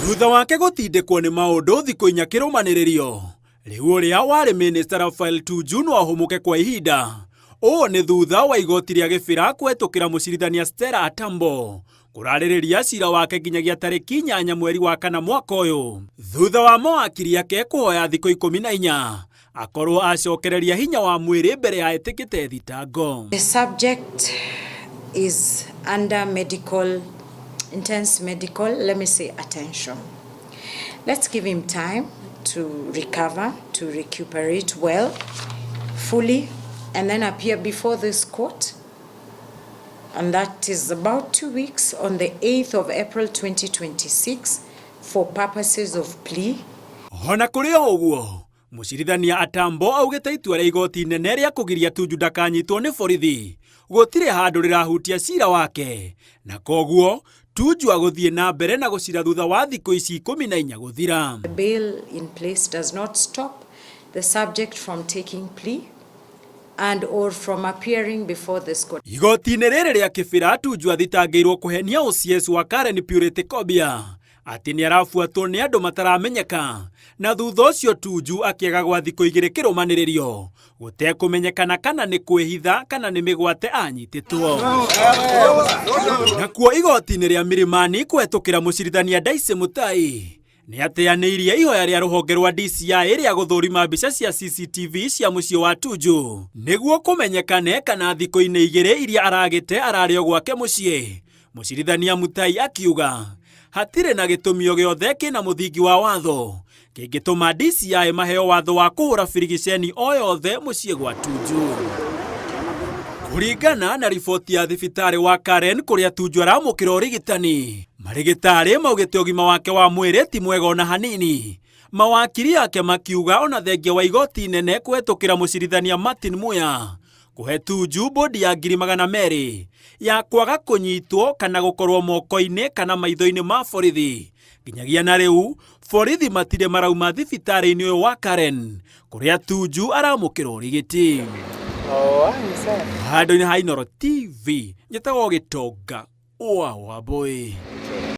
Thutha wake gũtindĩkwo nĩ maũndũ thikũ inya kĩrũmanĩrĩrio, rĩu ũrĩa warĩ minista Raphael Tuju no ahũmũke kwa ihinda. Ũũ nĩ thutha wa igoti rĩa Gĩbĩra kũhetũkĩra mũcirithania Stella Atambo kũrarĩrĩria cira wake nginyagia tarĩki 8 mweri wa kana mwaka ũyũ, thutha wa mawakiri ake kũhoya thikũ 14 akorwo acokereria hinya wa mwĩrĩ mbere ya etĩkĩte thitango. The subject is under medical, intense medical, let me say, attention. Let's give him time to recover, to recuperate well, fully, and then appear before this court. And that is about 2 weeks on the 8th of April 2026 for purposes of plea. Ona kũrĩ o ũguo, mũcirithania Atambo augĩte itua rĩa igoti inene rĩa kũgiria Tuju ndakanyitwo nĩ borithi gũtirĩ handũ rĩrahutia cira wake, na koguo Tuju agũthiĩ na mbere na gũcira thutha wa thikũ ici 14 gũthira. The bail in place does not stop the subject from taking plea and or from appearing before this court. Igoti-inĩ rĩrĩ rĩa Kĩbĩra, Tuju athitangĩirwo kũhenia OCS wa Karen Purity Kobia atĩ nĩ arabuatwo nĩ andũ mataramenyeka, na thutha ũcio Tuju akĩaga gwa thikũ 2 kĩrũmanĩrĩrio gũtekũmenyekana kana nĩ kwĩhitha kana nĩ mĩgwate anyitĩtwo. Nakuo igoti-inĩ rĩa Milimani kũhetũkĩra mũcirithania Daisy Mutai nĩ ateanĩirie ihoya rĩa rũhonge rwa DCI rĩa gũthũrima mbica cia CCTV cia mũciĩ wa Tuju nĩguo kũmenyekane kana thikũ-inĩ 2 iria aragĩte ararĩ o gwake mũciĩ. Mũcirithania Mutai akiuga hatirĩ na gĩtũmi o gĩothe kĩna mũthingi wa watho kĩngĩtũma DCI maheo watho wa kũhũra birigiceni o yothe mũciĩ gwa Tuju. Kũringana na riboti ya thibitarĩ wa Karen kũrĩa Tuju aramũkĩra ũrigitani, marĩgĩtarĩ maugĩte ũgima wake wa mwĩrĩ ti mwega ona hanini. Mawakiri ake makiuga ona thengia wa igoti inene kũhetũkĩra mũcirithania Martin Muya kũhe Tuju bodi ya 200,000 ya kwaga kũnyitwo kana gũkorwo moko-inĩ kana maitho-inĩ ma borithi, nginyagia na rĩu borithi matirĩ marauma thibitarĩ-inĩ ũyũ wa Karen kũrĩa Tuju aramũkĩra ũrigiti. Handũ-inĩ ha Inooro TV, njĩtagwo Gĩtonga wa Wambũi.